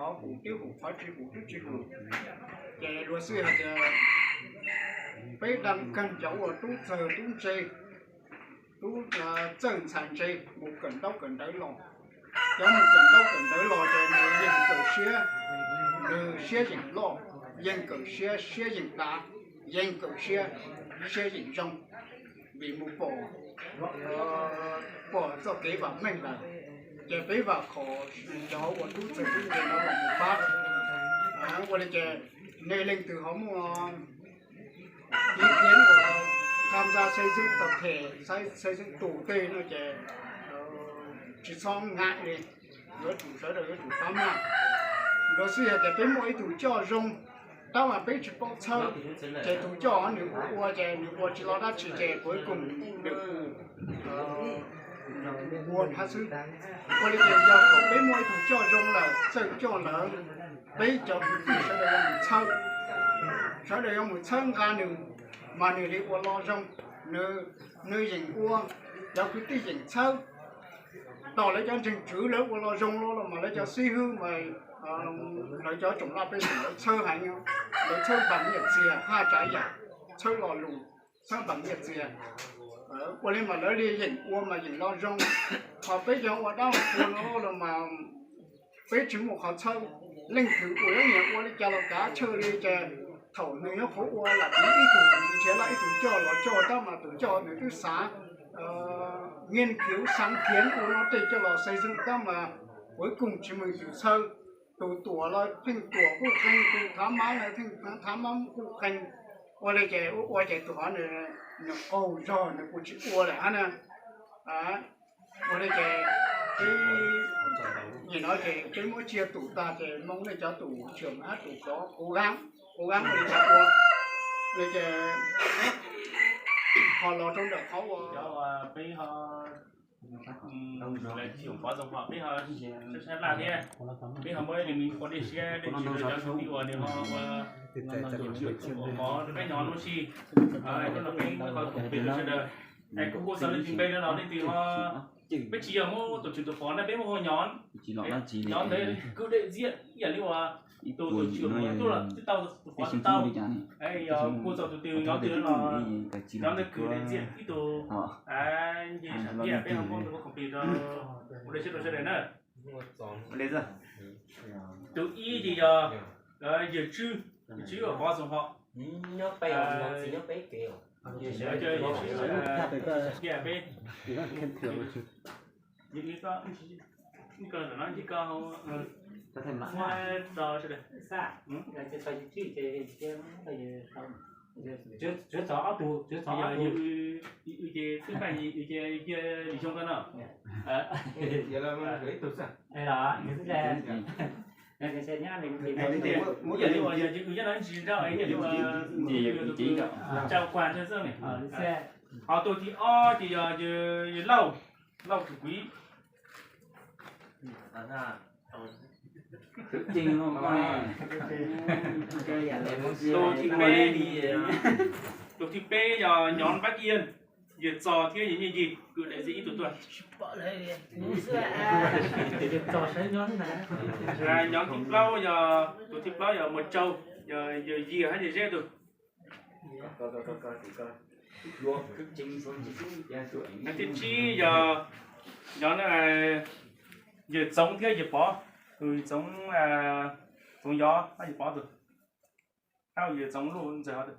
qhov kuv twb hum, qhov tsis hum twb tsis hum. Ces luag xij hais tias peb dam kag cov uas tub txawg tub ntse, tub txawj ntxhais ntse mus kawm ntaub kawm ntawv los. Cov mus kawm ntaub kawm ntawv los ces nws yeej kawm siab, nws siab yeem loj, yeej kawm siab, siab yeem dav, yeej kawm siab, siab yeem zoo, vim mus pom, pom txoj kev vam meej lawm. Ces peb vam khom cov uas tub txawg tub ntse no los mus pab. Ua li ces nej leej twg ho muaj ib phiab uas tham gia xây dựng tập thể, xây dựng tổ tej no ces tsis txhob ngại li, yuav tsum sawv daws yuav tsum pab maj. Luag xij hais tias peb muaj ib tug coj zoo, tab mas peb tsis paub txhawb, ces tus coj nws ua ua ces nws ua tsis los dab tsi ces kuv ib koog nws ua nws hab xwb. Ua li ces yog thaum peb muaj ib tug coj zoo lawm, txawj coj lawm, peb cov kwv tij sawv daws yuav mus txhawb, sawv daws yuav mus txhawb nqa nws, mas nws li ua los zoo, nws yeem ua, cov kwv tij yeem txhawb. Tau lawv cov ntseeg tswv lawv ua los zoo los mas lawv cov xib hwb mas lawv cov tsoom laj pej xeem lawv txhawb heev, lawv txhawb npaum nyiaj txiag haj tsav yam, txhawb lo lus, txhawb npaum nyiaj txiag. Ua li mas lawv li yeem ua mas yeem los zoo. Ho peb cov ua dab ua qhua no los mas peb tsis muaj qhov txhawb. Leej twg ua nyiam ua li cas los kav tsij li ces thaum nws nyob qhov ua lam tiv ib tug nrhiav laj ib tug coj los coj tab mas tus coj nws twb xav nghiên cứu sáng kiến ua no tej coj los xây dựng tab mas kuv ib koog tsis muaj tus txhawb. Tus tuam los pheej tuam quj qeeg, tus thav mab los pheej thav mab quj qeeg. Ua li ces ua ua ces tus hov nws qaug zog nws kuj tsis ua lawm hab na. Ua li ces peb nim no ces peb muab tsiaj tum tag ces mong nej cov tus tshwm hab tus cov kuv hab, kuv hab ua li cas ua li ces ho los rau ntawm qhov uas peb ho lawv tsis ua pov txoos hom peb ho saib laj thiab, peb ho muab ib li me ua dej siab dej tsis rau cov kwv tij uas nws ho ua tus tswv ua mov rau peb nyob hnub si. Hnub no peb muab qhov tus pem rau sawv daws. Es kuv hu xaus leej twg npe no los leej twg ho, peb tsis yog muab tus tswv tus pov na, peb muab hu Nyob, Nyob ntawd kwv daim ziam ib yam li uas tus tus tswv tuaj los twb tau, tus pov twb tau. Yog hu txog tus twg Nyob twg los Nyob ntawd kwv daim ziam ib tug nce sam thiaj peb ho muab tus pov khoom plig rau ua dej siab rau sawv daws na. Tus ib ces yog Yawg Tswb, Yawg Tswb uas pov xoom hom. Yawg Tswb, Yawg Tswb, peb, rau sawv daws. Ces twb paj, ces yog li uas yog ces wb nyob no ntsis nrau, yog li uas tus tsa quas ntawd xwb. Ho tus thib ob ces yog Lauj, Lauj Tswv Kuiv. Tus thib peb, tus thib peb yog Nyob Npab Kiaj, Yawg Txos thiab Yawg Nyiaj Ncig kwv daim ziam ib tug tuaj. Nyob thib plaub yog, tus thib plaub yog Muas Tsau, yog Yawg Yias hab Yawg Zeb tug. Nyob thib tsib yog, nyob Yawg Txoov thiab Yawg Pov, tus Txoov, Txoov Yov hab Yawg Pov tug, hab Yawg Txoov Luj Ntxawg hov tug.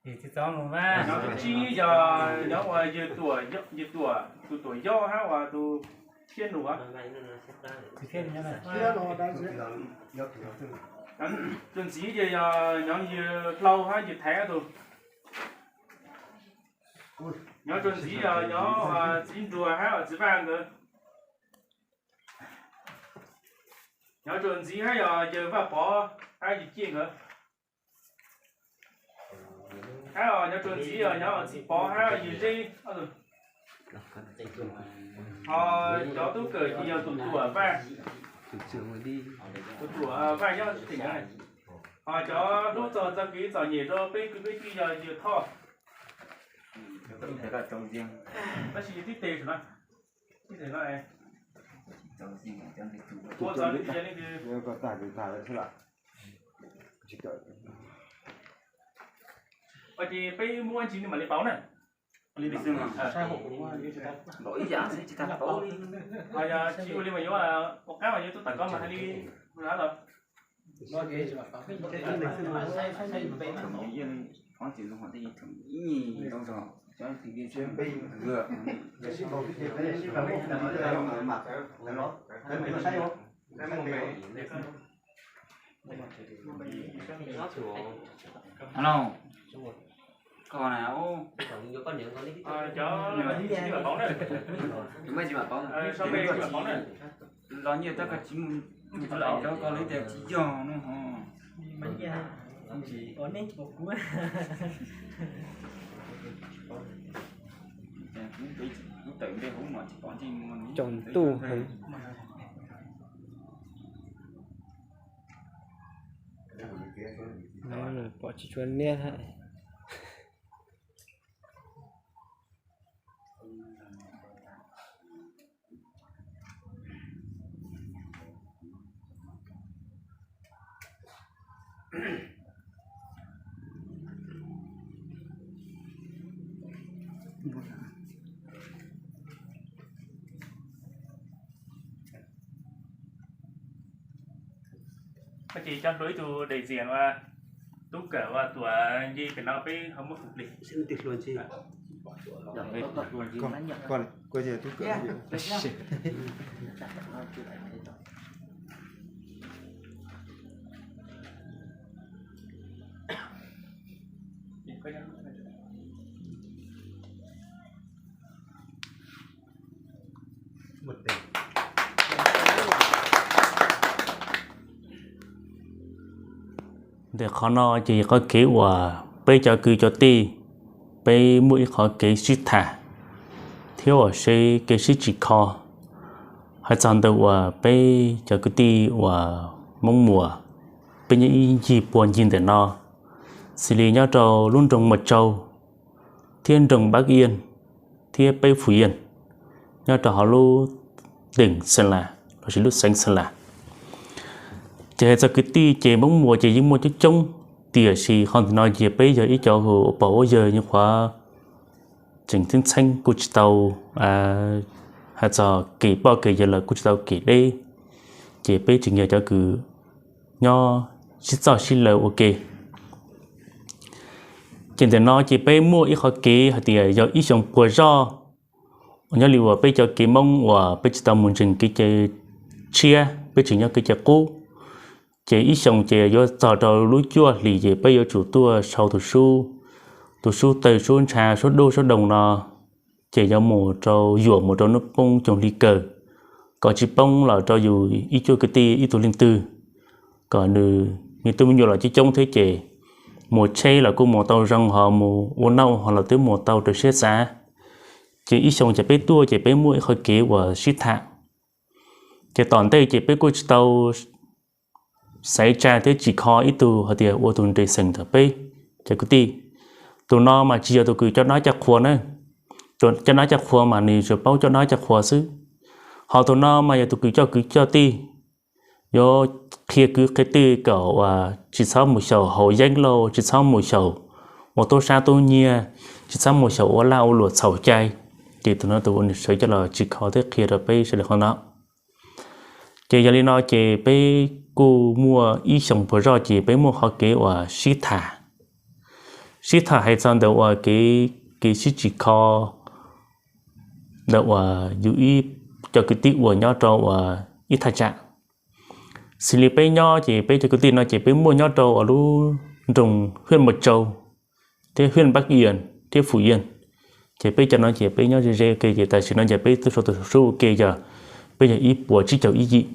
Nyob thib tsib yog nyob uas Yawg Tuam, Yawg Tuam, tus Tuam Yauj hab uas tus Thiab Num. Tus ntxiv ces yog nyob Yawg Hlau hab Yawg Thaiv tug. Nyob rau ntxiv yog nyob Txiv Nruas hab Txiv Vaj nkawd. Nyob rau ntxiv hab yog Yawg Vaj Pov hab Yawg Ciaj nkawd. Hab nyob rau ntxiv yog nyob Txiv Pov hab Yawg Zeb ob tug. Ho cov tub kawm ces yog tus Tuam Vaj, tus Tuam Vaj nyob tim no. Ho cov hlub txog txoj kev txom nyem rau peb kwv peb tij yog Yawg Thoj. Tab sis yog tib teg no, tib teg no. Ces peb muab ntsis mam li pauv na. Tsis ua li mas yuav ua qab mas yuav tuaj tom koj mas hais li los. Alo, koj na. Los nyiaj tab koj tsis mus, rau koj li tias tsis yog no ho. Tawm npe hauv mas tsis pom ntsej muag. Tsaus ntuj heev. Pom tsis tshua niaj hab. Koj ces coj hlua ib tug days diam ua tub kawm ua tuam nce pem no peb ho muab tus plig. Ntawm qhov no ces qhov kev uas peb cov kwv cov tij, peb muaj ib qhov kev sib tham thiab uas seb kev sib tsim kho. Hais txog ntawm uas peb cov kwv tij uas Hmoob Muas, peb nyob ib ncig puag ncig ntawm no, xws li nyob rau lub nroog Mos Tsau thiab nroog Npab Iaj thiab peb Fus Iaj, nyob rau hauv lub teem Xeem Las lossis lub xeev Xeem Las. Ces hais txog kwv tij ces Hmoob Muas ces yeej muaj coob coob, tiam sis qhov ntawm no ces peb yog ib co pog ua yawg nyuam qhuav tseem txheeb txheeb kuj tsis tau, hais txog kev poj kev yawg lawm kuj tsis tau kev deb, ces peb tseem yog cov kws nyob sib txoj sib law ua ke. Ces ntawm no ces peb muaj ib qhov kev hais tias yog ib xyoos puas zoj, nyob li uas peb cov kev Hmoob uas peb tsis tau mus ntseeg kev cai tshiab, peb tseem nyob kev cai qub. Ces ib xyoos ces yuav txog rau lub cuaj hlis ces peb yuav tsum tuaj sau tus sub, tus sub tawg sub ntsha sub dub sub doog no, ces yuav mus rau yuam mus rau hnub poob coog hli kawg, kom tsis poob los rau yus ib cuab kwv tij ib tug leej twg, kom nws me tub me nyuam los coob coob thiab ces mus tsheb los kuj mus tau zoo, ho mus ua nauj ho los twb mus tau raws siab xav. Ces ib xyoos ces peb tuaj ces peb muaj ib qhov kev uas sib tham. Ces tom ntej ces peb kuj tsis tau xaiv tsa thiab tsim kho ib tug hais tias ua tus nres xeem ntawm peb cov kwv tij. Tus no mas tsis yog tus kws coj dab coj qhua na. Coj dab coj qhua mas nws tsuas paub coj dab coj qhua xwb. Ho tus no mas yog tus kws coj kwv coj tij, yuav qhia kwv qhia tij kom uas tsis txhob mus xyaum haus yeeb lauj, tsis txhob mus xyaum ua tub sab tub nyiag, tsis txhob mus xyaum ua laj ua luam txhaum cai. Ces tus no tus uas nws sawv coj los tsim kho thiab qhia rau peb sawv daws qhov no. Ces yog li no ces peb kuj muaj ib xyoos puas zoj ces peb muaj qhov kev uas sib tham, sib tham hais txog ntawm uas kev, kev sib tsim kho ntawm uas yus ib co kwv tij uas nyob rau uas ib thaj tsam. Xws li peb nyob ces peb cov kwv tij no ces peb muaj nyob rau uas lub nroog Hiaj Mos Tsau thiab Hiaj Npab Iaj thiab Fus Iaj. Ces peb cov no ces peb nyob ze ze ua ke, ces tam sim no ces peb tuaj sau tus sub ua ke yog peb yog ib puas tsib caug ib yim.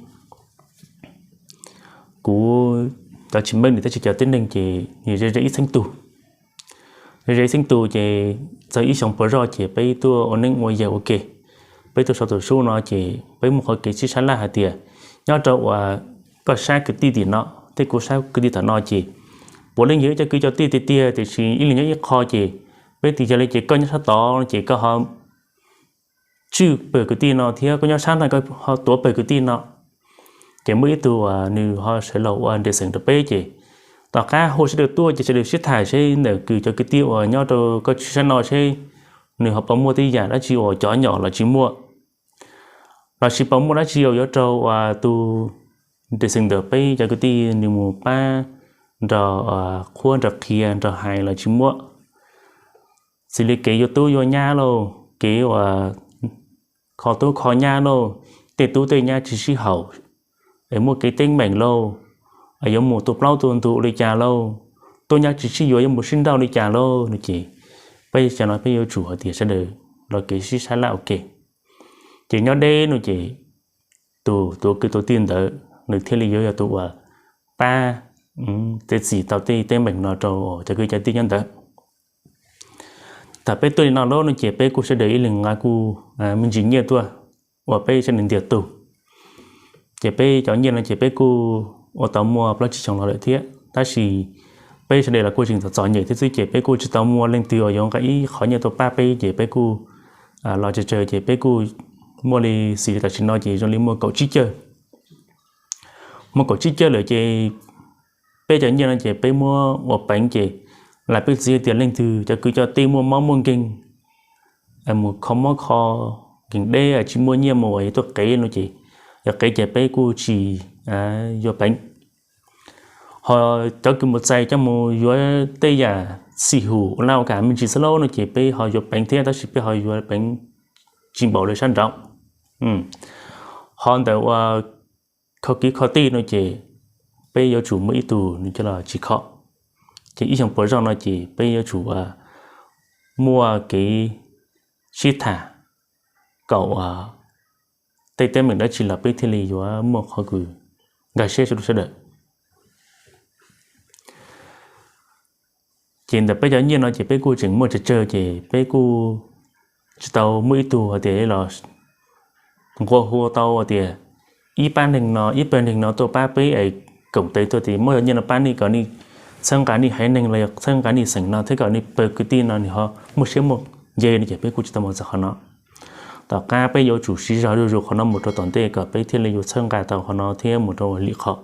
Kuv cov tsis meej nws tab sis cov tib neeg ces nws ze ze ib txheeb tug. Ze ze ib txheeb tug ces txog ib xyoos puas zoj ces peb tuaj ua neeb ua yaig ua ke. Peb tuaj sau tus sub no ces peb muaj qhov kev sib sab laj hais tias nyob rau uas koj sab kwv tij tim no thiab kuv sab kwv tij tom no ces puav leej yog ib co kwv cov tij tiag tiag, tiam sis ib leeg nyob ib qho ces peb tias yog li ces koj nyob sab tod ces koj ho tswj pawg kwv tij no thiab koj nyob sab ntawd koj ho tuav pawg kwv tij no. Ces muaj ib tug uas nws ho sawv los ua nres xeem rau peb ces tom qab hu sawv daws tuaj ces sawv daws sib tham seb ntawm kws cov kwv tij uas nyob rau koj tswj sab no seb nws ho puas muaj tej yam dab tsi uas cov nyom los tsis muaj, los sis puas muaj dab tsi uas yuav raug uas tus nres xeem ntawm peb cov kwv tij nws mus pab nrog qhuab nrog qhia nrog hais los tsis muaj. Xws li kev yuav tub yuav nyab lauj, kev uas kho tub kho nyab lauj, tej tub tej nyab tsis sib haum, es muaj kev teeb meem lauj, yuav mus tua plaub tua ntug li cas lauj, tub nyab tsis sib yuav yuav mus sib nrauj li cas lauj no ces peb cov no peb yuav tsum hais tias sawv daws los kev sib sab laj ua ke. Ces nyob deb no ces tus tuav kwv tuav tij ntawd nws thiaj li yuav yog tus uas pab txiav txim tau tej teeb meem no rau cov kwv cov tij nyob ntawd. Thaum peb tuaj li no lawm no ces peb kuj sawv daws ib leeg nqa kuj me ntsis nyiaj tuaj ua peb sawv daws ntiag tug. Ces peb cov nyiaj no ces peb kuj ua tau muaj plaub tsib xyoos los lawm thiab tab sis peb sawv daws los kuj tseem txom txom nyem thiab xwb ces peb kuj tsis tau muaj leej twg uas yuav nqa ib qhov nyiaj tuaj pab peb ces peb kuj los tsawg tsawg ces peb kuj muaj li xws li tam sim no ces zoo li muaj kaum tsib cawg. Muaj kaum tsib cawg lawm ces peb cov nyiaj no ces peb muab ua peev ces lam peb txiv tias leej twg cov kwv cov tij muaj mob muaj nkeeg mus kho mob kho nkeeg deb tsis muaj nyiaj mus uas yuav tuaj qev no ces yog qev ces peb kuj tsis yuav peev. Ho cov kws mus txais coj mus yuav tej yam xim hum ua laj ua kam me ntsis xwb lauj no ces peb ho yuav peev thiab tab sis peb ho yuav peev tsis npaum li sab nraud. Ho ntawm uas kho kwv kho tij no ces peb yuav tsum muaj ib tug nws coj los tsis kho. Ces ib xyoo puas zaug no ces peb yuav tsum muaj kev sib tham kom uas tej teeb meem dab tsi los peb thiaj li yuav muaj qhov kws nkag siab sawv daws. Ces ntawm peb cov nyiaj no ces peb kuj tseem muaj tsawg tsawg ces peb kuj tsis tau muaj ib tug hais tias los nqua hu tau tias ib pab neeg no ib pawg neeg no tuaj pab peb es koom tes tuaj tias muab cov nyiaj no pab nej kom nej txhawb nqa nej haiv neeg los yog txhawb nqa nej xeem no thiab kom nej pawg kwv tij no nws ho muaj siab muaj nce no ces peb kuj tsis tau mus txog qhov no. Tom qab peb yuav tsum siv zog zuj zus qhov no mus rau tom ntej kom peb thiaj li yuav txhawb nqa tau qhov no thiab mus rau lim qhov.